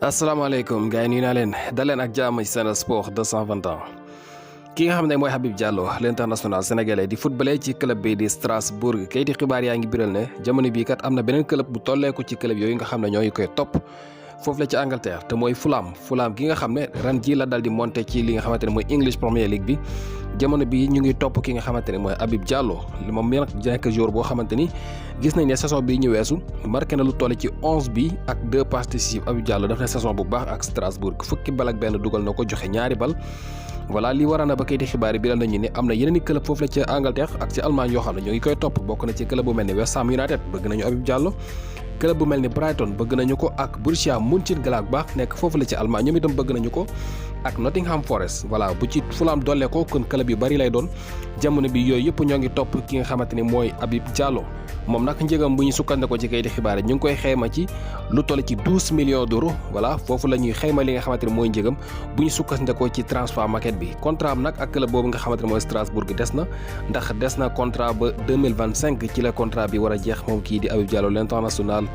asalaamaaleykum gars yi nuyu naa leen daleen ak jàmm ci Sen Sport 221 ki nga xam ne mooy Habib Diallo l'international sénégalais di footballé ci club bi di Strasbourg kayiti xibaar yaa ngi biral ne jamono bii kat am na beneen club bu tolleeku ci club yooyu nga xam ne ñooy koy topp foofu la ci Angleterre te mooy Fulham gi nga xam ne ren ji la dal di monté ci li nga xamante ne mooy English Premier League bi jamono bi ñu ngi topp ki nga xamante ne mooy Habib Diallo moom mi nag nekk joueur boo xamante ni gis nañ ne saison bii ñu weesu marqué na lu toll ci 11 bi ak 2 passes décisives Habib Diallo def na saison bu baax ak Strasbourg fukki bal ak benn dugal na ko joxe ñaari bal voilà li waral na ba kayiti xibaar yi biral nañu ne am na yeneen i club foofu la ci Angleterre ak ci Allemagne yoo xam ne ñoo ngi koy topp bokk na ci club bu mel ni West Ham United bëgg nañu Habib Diallo club bu mel ni Brighton bëgg nañu ko ak Borussia Mönchengladbach nekk foofu la ci Allemagne ñoom itam bëgg nañu ko ak Nottingham Forest voilà bu ci Fulham dollee ko kon club yu bari lay doon jamono bi yooyu yëpp ñoo ngi topp ki nga xamante ni mooy Habib Diallo moom nag njëgam bu ñu sukkandikoo ci kayiti xibaar yi ñu ngi koy xayma ci lu toll ci 12 millions d'euros voilà foofu la ñuy xayma li nga xamante ne mooy njëgam bu ñu sukkandikoo ci transfer market bi contrat am nag ak club boobu nga xamante ne mooy Strasbourg des na ndax des na contrat ba 2025 ci la contrat bi war a jeex moom kii di Habib Diallo l'international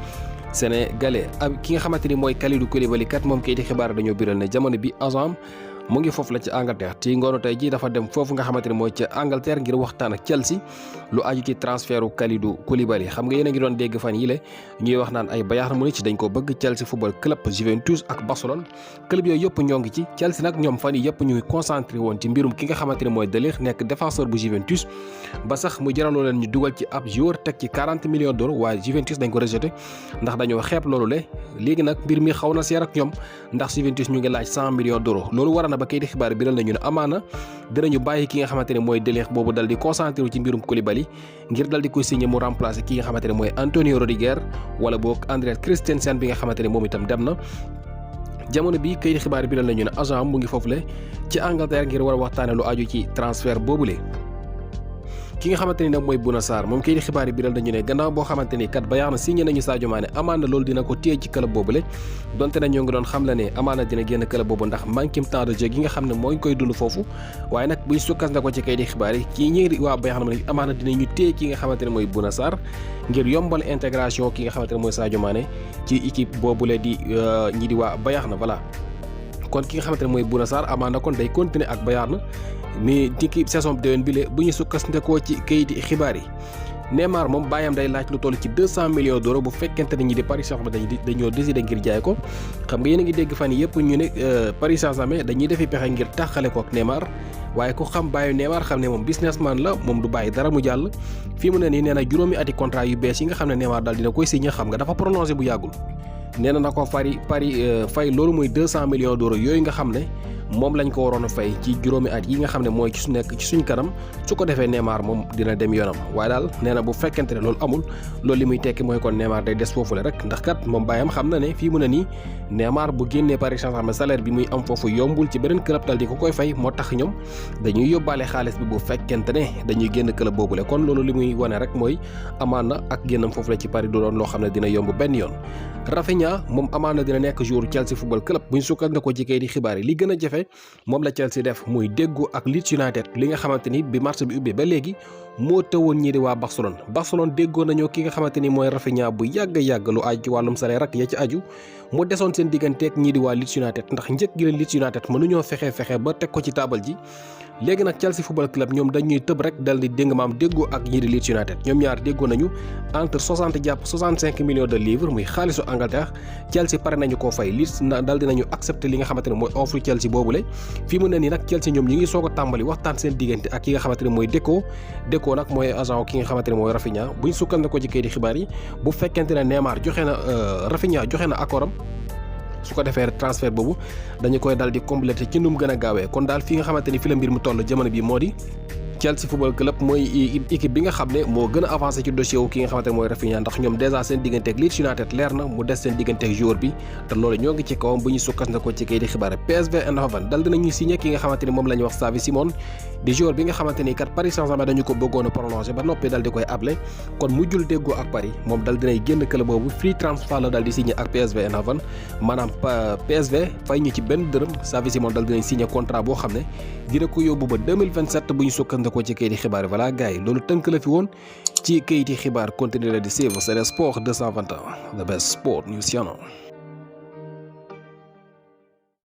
sénégalais ki nga xamante ni mooy Kalidou Koulibaly kat moom kayiti xibaar dañoo biral ne jamono bi agent mu ngi foofu la ci Angleterre ci ngoonu tey ji dafa dem foofu nga xamante ni mooy ca Angleterre ngir waxtaan ak Chelsea lu aju ci transferu Kalidou Koulibaly xam nga yéen a ngi doon dégg fan yile ñuy wax naan ay Bayern Munich dañ ko bëgg Chelsea football club Juventus ak Barcelone club yooyu yëpp ñoo ngi ci Chelsea nag ñoom fan yi yëpp ñu ngi concentré woon ci mbirum ki nga xamante ni mooy De Ligt nekk défenseur bu Juventus ba sax mu jaraloo leen ñu dugal ci ab joueur teg ci 40 millions d'euros waaye Juventus dañ ko rejeté ndax dañoo xeeb loolu le léegi nag mbir mi xaw na seer ak ñoom ndax Juventus ñu ngi laaj 100 millions d'euros loolu war na ba kayiti xibaar biral nañu ne amaana dinañu bàyyi ki nga xamante ne mooy De Ligt boobu dal di concentré ci mbirum Koulibaly ngir dal di koy signé mu remplacer ki nga xamante ne mooy Antonio Rudiger wala boog Andreas Christensen bi nga xamante ne moom itam dem na jamono bi kayiti xibaar biral nañu ne agent mu ngi foofule ci Angleterre ngir war a waxtaane lu aju ci transfert boobule ki nga xamante ni nag mooy Bouna Sarr moom kayiti xibaar yi biral nañu ne gannaaw boo xamante ni kat Bayern signé nañu Sadio Mané amaana loolu dina ko téye ci club boobule donte na ñoo ngi doon xam la ne amaana dina génn club boobu ndax manquem temps de jeu gi nga xam ne moo ngi koy dund foofu waaye nag buñ sukkandikoo ci kayiti xibaar yi kii ñi waa Bayern Munich amaana dinañu téye ki nga xamante ne mooy Bouna Sarr ngir yombal intégration ki nga xamante ne mooy Sadio Mané ci équipe boobule di ñi di waa Bayern voilà kon ki nga xamante ne mooy Bouna Sarr amaana kon day continuer ak Bayern mais dikki saison déwén bi le bu ñu sukkandikoo ci kayiti xibaar yi Neymar moom bàyyam day laaj lu toll ci 200 millions d'euros bu fekkente ne ñi di Paris Saint-Germain dañoo décidé ngir jaay ko xam nga yéen a ngi dégg fan yëpp ñu ne Paris Saint-Germain dañuy defi pexe ngir tàqale ko ak Neymar waaye ku xam bàyyi Neymar xam ne moom businessman la moom du bàyyi dara mu jàll fii mu ne nii nee na juróomi ati contrat yu bees yi nga xam ne Neymar daal dina koy signé xam nga dafa prolongé bu yàggul nee na ko Paris fay loolu muy 200 millions d'euros yooyu nga xam ne moom lañ ko waroon a fay ci juróomi at yi nga xam ne mooy ci su nekk ci suñ kanam su ko defee Neymar moom dina dem yoonam waaye daal nee na bu fekkente ne loolu amul loolu li muy tekki mooy kon Neymar day des foofule rek ndax kat moom bàyyam xam na ne fii mu ne nii Neymar bu génnee Paris Saint-Germain salaire bi muy am foofu yombul ci beneen club dal di ko koy fay moo tax ñoom dañuy yóbbaale xaalis bi bu fekkente ne dañuy génn club boobule kon loolu li muy wane rek mooy amaana ak génnam foofu la ci Paris du doon loo xam ne dina yomb benn yoon Rafinha moom amaana dina nekk joueur Chelsea football club bu ñu sukkandikoo ci kayiti xibaar yi li gën a jafe moom la Chelsea def muy déggoo ak Leeds United li nga xamante ni bi marché bi ubbee ba léegi moo tëwoon ñii di waa Barcelone déggoo nañoo ki nga xamante ni mooy Rafinha bu yàgg lu aju ci wàllum salaire ak ya ci aju mu desoon seen digganteeg ñii di waa Leeds United ndax njëkk gi la Leeds United mënuñoo fexe ba teg ko ci taabal ji léegi nag Chelsea football club ñoom dañuy tëb rek dal di dégg maam déggoo ak ñii di Leeds United ñoom ñaar déggoo nañu entre 60 jàpp 65 millions de livres muy xaalisu Angleterre Chelsea pare nañu koo fay Leeds dal dinañu accepter li nga xamante ne mooy offre Chelsea boobule fii mu ne nii nag Chelsea ñoom ñi ngi soog a tàmbali waxtaan seen diggante ak ki nga xamante ne mooy Deco nag mooy agent ki nga xamante ne mooy Rafinha bu ñu sukkandikoo ci kayiti xibaar yi bu fekkente ne Neymar joxe na Rafinha joxe na accord am su ko defee transfert boobu dañu koy dal di complété ci nu mu gën a gaawee kon daal fi nga xamante ni fi la mbir mu toll jamono bi moo di Chelsea football club mooy équipe bi nga xam ne moo gën a avancé ci dossier wu ki nga xamante ne mooy Rafinha ndax ñoom dèjà seen digganteeg Leeds United leer na mu des seen digganteeg joueur bi te loolu ñoo ngi ci kawam bu ñu sukkandikoo ci kayiti xibaar PSV Eindhoven dal dinañuy signé ki nga xamante ni moom la ñuy wax Xavi Simons di joueur bi nga xamante ni kat Paris Saint-Germain dañu ko bëggoon a prolongé ba noppi dal di koy able kon mujjul déggoo ak Paris moom dal dinay génn club boobu free transfer la dal di signé ak PSV Eindhoven maanaam PSV fay ñu ci benn dërëm Xavi Simons dal dinay signé contrat boo xam ne dina ko yóbbu ba 2027 bu ñu sukkandikoo ci kayiti xibaar voilà gars yi loolu tënk la fi woon ci kayiti xibaar continuer la di suivre Sen Sport 221 the best sport news channel